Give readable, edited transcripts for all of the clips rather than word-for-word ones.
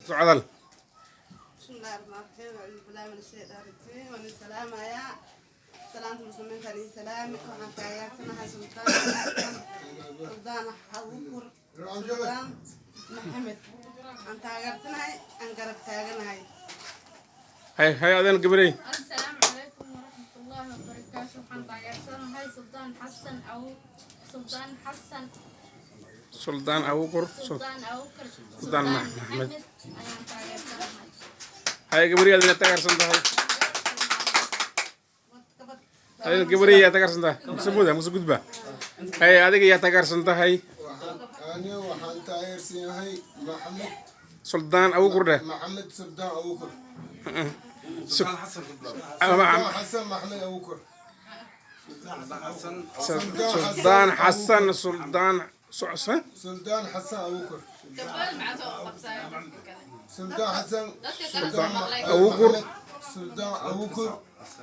Socdal. بسم الله الرحمن الرحيم، أعوذ بالله من الشيطان الرجيم. Waan salaamayaa, salaanta muslimiinta iyo salaami. Waxaan taageersanahay Suldaan Abukur Suldaan Maxamed aan taageersanahay, aan garab taaganahay. Hay hay, adeen gabarey. Asalaamu calaykum waraxmatullaahi wabarakaatu. Waxaan taageersanahay Suldaan Xasan aw Suldaan Xasan. Suldaan Abukur. Suldaan Abukar. Suldaan Maxamed. Ayaan taageersanahay. Hay gabarey, adina taageersan tahay? Adina gabarey, yaa taageersan tahay? Muse guda, muse gudba. Hay, adiga yaa taageersan tahay? Aniga waxaan taageersan yahay Maxamed. Suldaan Abukur dheh. Maxamed Suldaan Abukur. Suldaan Xasan Maxamed Abukur. Suldaan Xasan Suldaan socsa. Suldaan Xasan Abukur, Suldaan Xasan Suldaan Abukur. Suldaan Abukur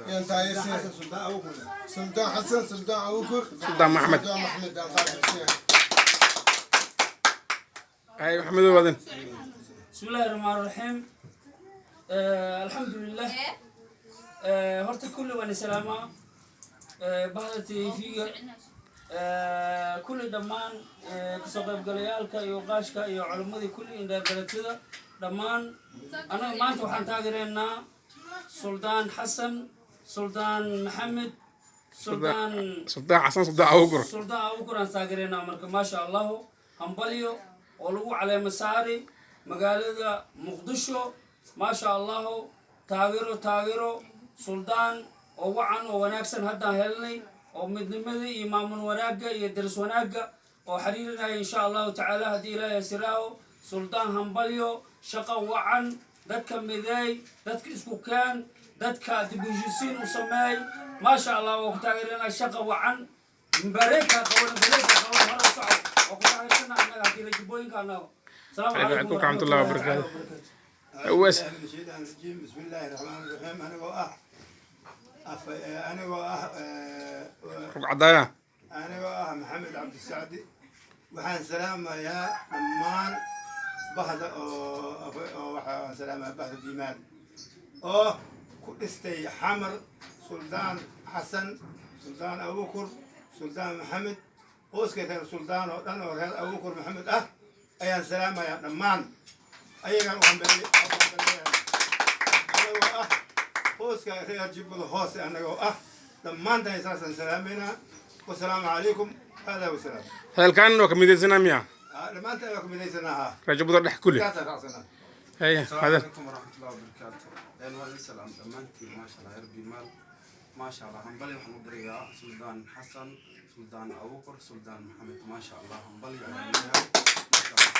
yaan taageersan yahay, Suldaan Xasan Suldaan Abukur. Suldaan Maxamed. Suldaan Maxamed aan taageersan yahay. Hay Maxamedow, adin. بسم الله الرحمن الرحيم، الحمد لله. Horta kulli waan salaamaa bahda TV-ga kulli, dhammaan kasoo qaybgalayaalka iyo qaashka iyo culimmadii kulli, indhaargalatida dhammaan. Annaga maanta waxaan taageereynaa Suldaan Xasan Suldaan Maxamed Suldaan. Suldaan Xasan Suldaan Abukur. Suldaan Abukur aan taageereynaa. Marka maasha Allahu, hambalyo oo lagu caleemo saari magaalada Muqdisho. Maasha Allahu, taageero, taageero suldaan oo wacan oo wanaagsan haddaan helnay, oo midnimada iyo maamul wanaagga iyo daris wanaagga oo xiriirinaya, insha Allahu tacaala, haddii Ilaahay siraaho. Suldaan hambalyo, shaqo wacan, dadka mideey, dadka isku keen, dadka dib u heshiisiin u sameey. Maasha Allah, waa ku taageeranaa. Shaqa wacan, bareeka qaban, bareeka qaban, hore u soco. Waa ku taageersana annaga haddii rajibooyinka annaga. Asalaamu calaykum. Waraxmatullahi wabarakaatu. Uwaas. من الشيطان الرجيم، بسم الله الرحمن الرحيم. Anigoo ah Rugcadaaya. Anigoo ah Maxamed Cabdisacdi, waxaan salaamayaa dhammaan bahda oo waxaan salaamayaa bahda Diimaan oo ku dhistay Xamar Suldaan Xasan Suldaan Abukur Suldaan Maxamed. Qoyska reer Suldaan oo dhan oo reer Abukur Maxamed ah ayaan salaamayaa dhammaan. Ayagaan u hambeliyay anagoo ah qoyska reer Jubbada Hoose. Anagoo ah dhammaantaan saasaan salaamaynaa. Wasalaamu calaykum, hada wasalaam. Hadalkan waa ka midaysanaa miya? Dhammaantaan waa ku midaysanaa. Rajabada dhex kule. Saasaan raacsanaa. Haya. السلام Hadal. عليكم ورحمة الله وبركاته. Waan idin salaam dhammaantiin. Maasha Allah, reer Bimaal, maasha Allah, hambali waxaan u dirayaa Suldaan Xasan Suldaan Abuukar Suldaan Maxamed. Maasha Allah, hambali ayaan leeyahay, maasha Allah.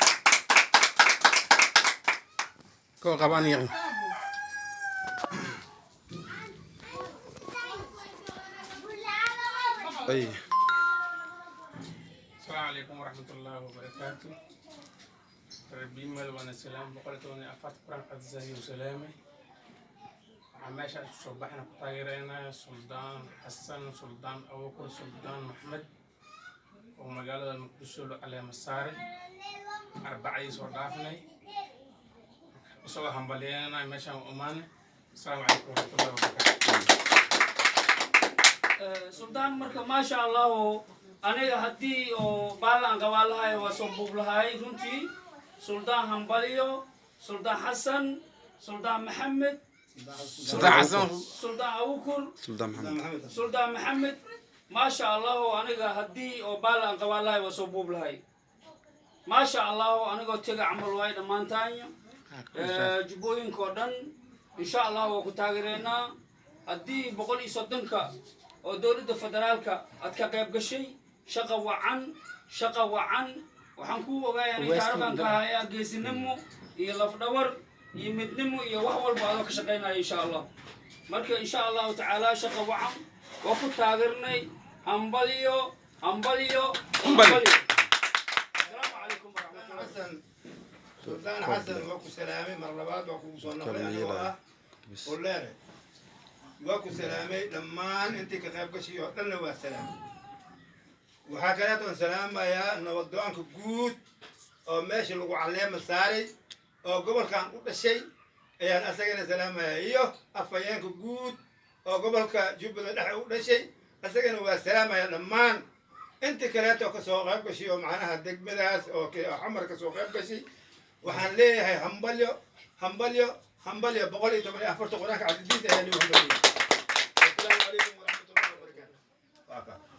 Koo qabaan yaqin. Ay. السلام عليكم ورحمة الله وبركاته. Reer Biimaal waana salaam, 114 quraan codsahi salaamay. Waxaan meesha isku soo baxna ku taageereynaya Suldaan Xasan Suldaan Abuukar Suldaan Maxmed oo magaalada Muqdisho loo caleema saaray Arbacadii soo dhaafnay. Isagoo hambalyeynaya meeshaan u imaanay. Asalaamu calaykum waraxmatullahi wabarakaatu. Suldaan, marka maasha Allahu, aniga haddii oo baalla aan qabaan lahay waa soo buub lahay runtii. Suldaan hambalyo, Suldaan Xasan Suldaan Maxamed. Suldaan Xasan. Suldaan Abukur. Suldaan Maxamed. Suldaan Maxamed, maasha Allahu, aniga haddii oo baalla aan qabaan lahay waa soo buub lahay. Maasha Allahu, anigoo tega camal waay dhammaantaanya jubbooyinka oo dhan. Insha Allah waa ku taageereynaa. Haddii 130-ka oo dowladda federaalka aad ka qayb gashay, shaqa wacan, shaqa wacan. Waxaan kuu ogaaya aniga taariikhan ka hayaa geesinimo iyo lafdhabar iyo midnimo iyo wax walba adoo ka shaqaynaya, insha Allah. Marka insha Allahu tacaala, shaqa wacan, waa ku taageernay. Hambalyo, hambalyo, hambalyo. Asalaamu calaykum waraxmatullahi. Xasan Suldaan Xasan, waa ku salaamay mar labaad, waa kugu soo noqday anigoo ah Oleere. Waa ku salaamay dhammaan intii ka qayb gashay oo dhanna waa salaamay. Waxaa kaleeto aan salaamayaa nabad go-aanka guud oo meesha lagu caleema saaray. Oo gobolkan u dhashay ayaan asagana salaamaya, iyo afhayeenka guud oo gobolka Jubbada Dhexe u dhashay, asagana waa salaamaya. Dhammaan inta kaleeto kasoo qayb gashay oo macnaha degmadaas oo Xamar kasoo qayb gashay, waxaan leeyahay hambalyo, hambalyo, hambalyo. 114-ta Qur-aanka cabdidiis ayaa liu hambaliyay. Asalaamu calaykum waraxmatullahi wabarakaatu. Waa kaa.